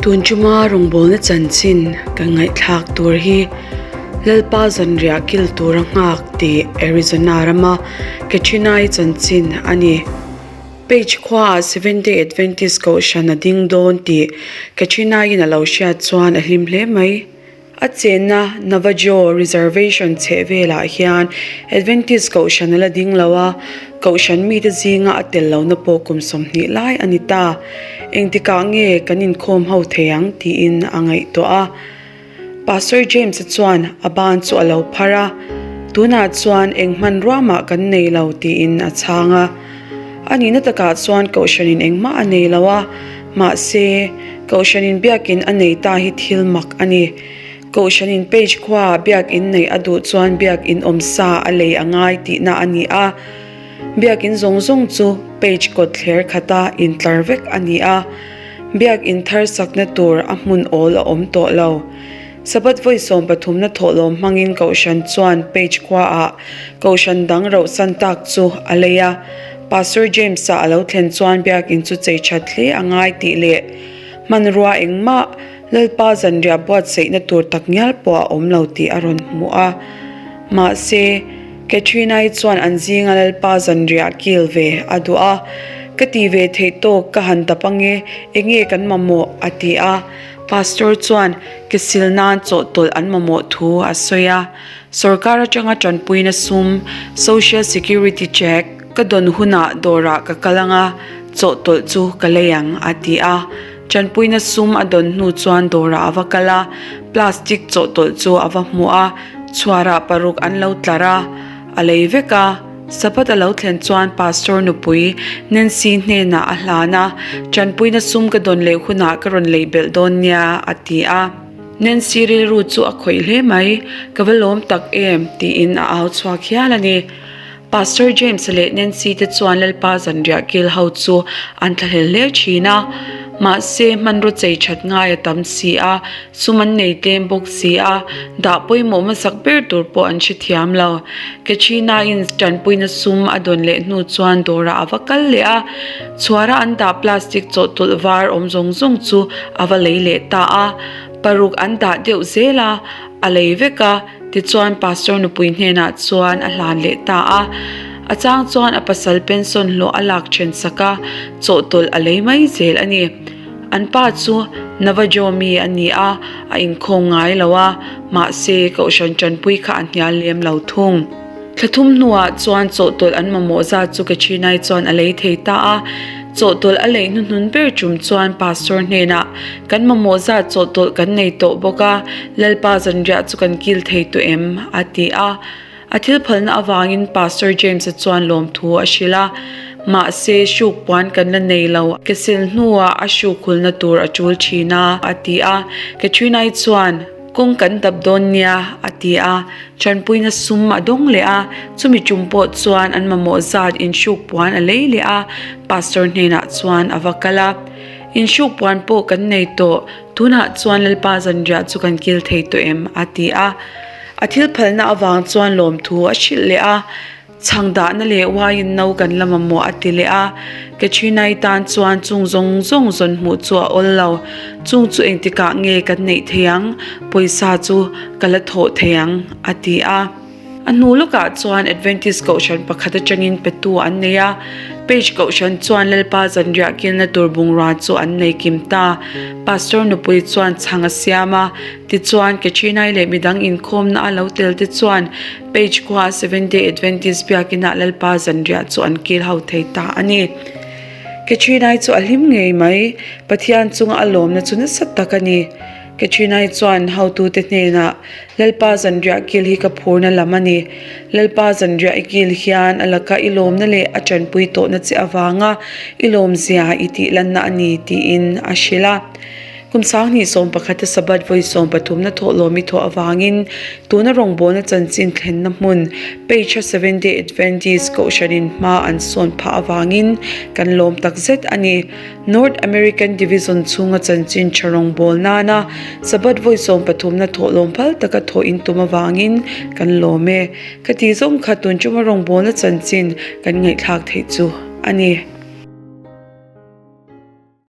Tun chuma rawngbawlna chanchin kan ngaihthlak tur hi Lalpa zanriah kil tura nghak tih Arizona rama Katrina-i chanchin a ni. Page khuaah Seventh-day Adventist Kohhran a ding dawn tih Katrina-in a lo hriat chuan a hlim hle mai. A chenna Navajo Reservation chheh velah hian Adventist Kohhran a la ding lo a, Kohhran mite zinga a tel lohna pawh kum 20 lai a ni ta. Engtikah nge kan inkhawm ho thei ang tiin a ngaihtuah a. Pastor James-a chuan a ban chu a lo phar a, Tunah chuan eng hmanrua mah kan nei lo tiin a chhang a. A nihna takah chuan Kohhranin engmah a nei lo a, mahse, Kohhranin biakin a nei ta hi thil mak a ni. Kohhranin page khuaah biakin neih a duh chuan biakin awm sa a lei a ngai tihna a ni a. Biakin zawng zawng chu page kawt thler khata intlar vek a ni a. Biakin thar sakna tur a hmun awl a awm tawh lo. Sabbath vawi 13 na thawhlawm hmangin Kohhran chuan page khuaah Kohhran dang rohsan tak chu a lei a. Pastor James-a a lo thlen chuan biakin chu chei that hle a ngai tih leh hmanrua engmah Lalpa zanriah buatsaihna tur tak ngial pawh a awm lo tih a rawn hmu a. Mahse, Katrina-i chuan an zinga Lalpa zanriah kil ve a duh a. Ka ti ve theih tawk ka han dap ange, enge kan mamawh? a ti a. Pastor chuan ke sil nan chawhtawlh an mamawh thu a sawi a. Sorkar atanga tanpuina sum, Social Security Check, ka dawn hunah dawrah ka kal anga chawhtawlh chu ka lei ang, a ti a. Tanpuina sum a dawn hnu chuan dawrah a va kal a, plastic chawhtawlh chu a va hmu a, chhuarah paruk an lo tlar a, a lei vek a. Sabbath a lo thlen chuan Pastor nupui Nancy hnenah a hlan a, Tanpuina sum ka dawn leh hunah ka rawn lei belh dawn nia, a ti a. Nancy rilru chu a khawih hle mai, Ka va lawm tak em, tiin a au chhuak hial a ni. Pastor James leh Nancy te chuan Lalpa zanriah kil ho chu an thlahlel hle thin a. Mahse, hmanraw chei that ngai a tam si a, sum an nei tlem bawk si a, dah pawimawh hmasak ber tur pawh an hrethiam lo. Katrina-in tanpuina sum a dawn leh hnu chuan dawrah a va kal leh a, chhuara an dah plastic chawhtawlh var awm zawng zawng chu a va lei leh ta a. Paruk an dah deuh zel a, a lei vek a. Tichuan Pastor nupui hnenah chuan a hlan leh ta a. A chang chuan a pasal pension hlawh a lak then sak a, chawhtawlh a lei mai zel a ni. An pa chu Navajo mi a ni a, a inkhawm ngai lo a, mahse Kohhran tanpui kha a hnial lem lo thung. Thla thum hnuah chuan chawhtawlh an mamawh zat chu Katrina-i chuan a lei thei ta a. Chawhtawlh a lei hnuhnun ber tum chuan Pastor hnenah, Kan mamawh zat chawhtawlh kan nei tawh bawk a, Lalpa zanriah chu kan kil thei tawh em? a ti a. A thil phalna avangin Pastor James-a chuan lawmthu a hrilh a. Mahse, hruk puan kan la nei lo, ke sil hnuah a hruk hulna tur a tul thin a, a ti a. Katrina-i chuan, Kawng kan dap dawn nia, a ti a. Tanpuina sum a dawng leh a, chumi tum pawh chuan an mamawh zat inhruk puan a lei leh a, Pastor hnenah chuan a va kal a. Inhruk puan pawh kan nei tawh, tunah chuan Lalpa zanriah chu kan kil thei tawh em? a ti a. A thil phalna avang chuan lawmthu a hrilh leh a. Chhang dahna leh uaiin no kan la mamawh a ti leh a, Katrina-i tan chuan chung zawng zawng zawn hmuh chu a awl lo. Chung chu engtikah nge kan neih thei ang? Pawisa chu ka la thawh thei ang, a ti a. A hnu lawkah chuan Adventist Kohhran pakhat atangin petu an nei a, Page Kohhran chuan Lalpa zanriah kilna tur bungrua chu an nei kim ta. Pastor nupui chuan chhang a siam a, tichuan Katrina-i leh midang inkhawmna a lo tel te chuan Page khua Seventh Day Adventist biakinah Lalpa zanriah chu an kil ho thei ta a ni. Katrina-i chu a hlim ngei mai, Pathian chunga a lawmna chu nasa tak a ni. Katrina-i chuan hotute hnenah, Lalpa zanriah kil hi ka phurna lam a ni. Lalpa zanriah i kil hian a laka i lawmna leh a tanpui tawhna che avanga i lawmzia i tihlanna a ni, tiin a hrilh a. Kum sanghnih 11 a Sabbath vawi 13 na thawhlawm i thawh avangin tuna rawngbawlna chanchin thlenna hmun Page a Seventh Day Adventist Kohhranin hma an sawn phah avangin kan lawm tak zet a ni. North American Division chhunga chanchin tha rawngbâwl nana Sabbath vawi 13 na thawhlawm phal taka thawh in tum avangin kan lawm e. Ka tih zawng kha tun chunga rawngbawlna chanchin kan ngaihthlak theih chu a ni.